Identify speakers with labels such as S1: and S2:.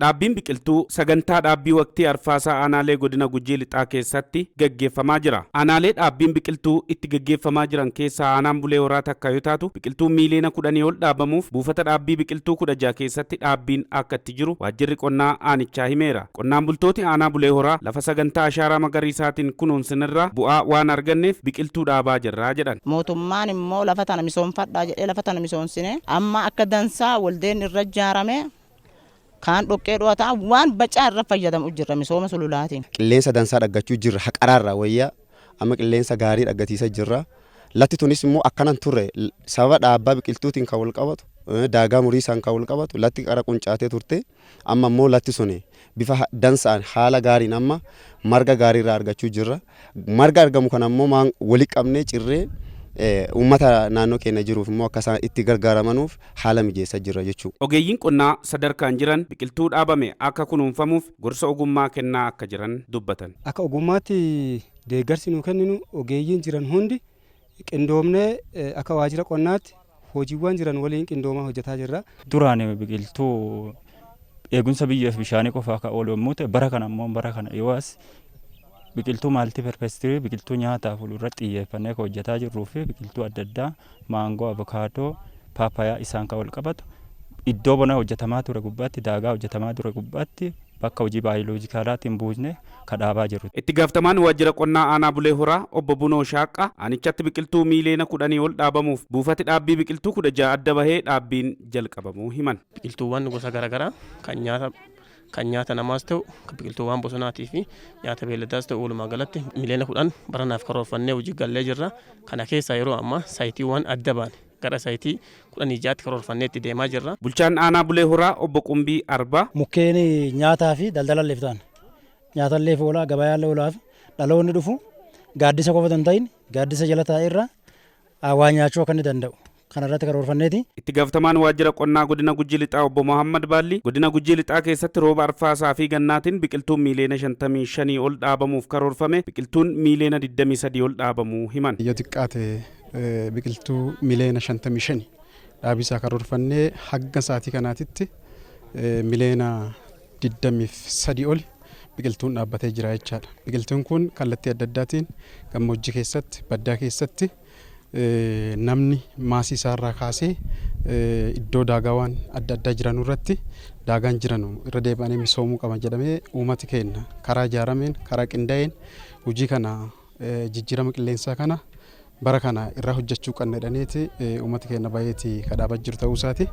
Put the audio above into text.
S1: Dhaabbiin biqiltuu sagantaa dhaabbii waqtii arfaasaa aanaalee godina Gujii Lixaa keessatti gaggeeffamaa jira. Aanaalee dhaabbiin biqiltuu itti gaggeeffamaa jiran keessaa aanaan Bulee Horaa takka yoo taatu, biqiltuun miiliyoona 10 ol dhaabamuuf buufata dhaabbii biqiltuu 16 keessatti dhaabbiin akka itti jiru waajjirri qonnaa aanichaa himeera. Qonnaan bultooti aanaa Bulee Horaa lafa sagantaa ashaaraa magariisaatiin kunuunsinirraa bu'aa waan arganneef biqiltuu dhaabaa jirra jedhan.
S2: Mootummaan immoo lafa tana misoomfadhaa jedhee lafa tana misoomsine, amma akka dansaa waldeen irra ijaarame, kaan dhoqqee dho'ataa, waan bacaa irra fayyadamu jirra misooma sululaatiin.
S3: Qilleensa dansaa dhaggachuu jirra, haqaraarraa wayyaa amma qilleensa gaarii dhaggatiisa jirra. Latti tunis immoo akkanan turre, sababa dhaabbaa biqiltuutiin kan wal qabatu, daagaa muriisaan kan wal qabatu, latti qara quncaatee turte. Amma immoo latti suni bifa dansaan, haala gaariin amma marga gaarii irraa argachuu jirra. Marga argamu kana immoo maan wali qabnee cirree uummata naannoo keenya jiruuf immoo akka isaan itti gargaaramanuuf haala mijeessaa jirra jechuudha.
S1: Ogeeyyiin qonnaa sadarkaan jiran biqiltuu dhaabame akka kunuunfamuuf gorsa ogummaa kennaa akka jiran dubbatan.
S4: Akka ogummaatti deeggarsi nu kenninu, ogeeyyiin jiran hundi qindoomnee akka waajjira qonnaatti hojiiwwan jiran waliin qindoomaa hojjetaa jirra.
S5: Duraan biqiltuu eegumsa biyyoo fi bishaanii qofa akka oolu yommuu ta'e, bara kana immoo, bara kana dhiyoo as biqiltuu multipurpose tree, biqiltuu nyaataaf oolu irratti xiyyeeffannee kan hojjetaa jirruu fi biqiltuu adda addaa, maangoo, avokaadoo, paappayaa isaan kan wal qabatu, iddoo bona hojjetamaa ture gubbaatti, daagaa hojjetamaa ture gubbaatti, bakka hojii baayoloojikaalaatiin buusne ka dhaabaa jirru.
S1: Itti gaafatamaan waajjira qonnaa aanaa Bulee Horaa obbo Bunoo Shaaqqaa aanichatti biqiltuu miiliyoona 10 ol dhaabamuuf buufati dhaabbii biqiltuu 16 adda bahee dhaabbiin jalqabamuu himan.
S6: Biqiltuuwwan gosa garaagaraa kan nyaata namaas ta'u, biqiltuuwwan bosonaatii fi nyaata beelladaas ta'u, walumaa galatti miliyoona 10 baranaaf karoorfannee hojii gallee jirra. Kana keessaa yeroo ammaa saayitiiwwan adda ba'an gara saayitii 16tti karoorfannee itti deemaa jirra.
S1: Bulchaan aanaa Bulee Horaa obbo Qumbii Arbaa.
S7: Mukkeen nyaataa fi daldalalleef ta'an, nyaatalleef oolaa, gabayaallee oolaaf, dhaloonni dhufu gaaddisa qofa hin ta'in gaaddisa jala taa'e irra waa nyaachuu akka inni danda'u kana irratti karoorfanneeti.
S1: Itti gaafatamaan waajjira qonnaa godina Gujii Lixaa obbo Mohammad Baalli godina Gujii Lixaa keessatti rooba arfaasaa fi gannaatiin biqiltuun miiliyoona 55 ol dhaabamuuf karoorfame biqiltuun miiliyoona 23 ol dhaabamuu himan.
S8: Yoo xiqqaate biqiltuu miliyoona 55 dhaabisaa karoorfannee, hagga sa'aatii kanaatitti miliyoona 23 oli biqiltuun dhaabbatee jira jechaadha. Biqiltuun kun kallattii adda addaatiin gammoojjii keessatti, baddaa keessatti, namni maasii isaarraa kaasee iddoo daagaawwan adda addaa jiran irratti, daagaan jiran irra deebi'anii misoomuu qaban jedhamee, uummati keenya karaa ijaarameen, karaa qindaa'een hojii kana, jijjiirama qilleensaa kana bara kana irraa hojjechuu qabna jedhaniiti uummati keenya baay'eeti kadhaabaa jiru ta'uu isaati.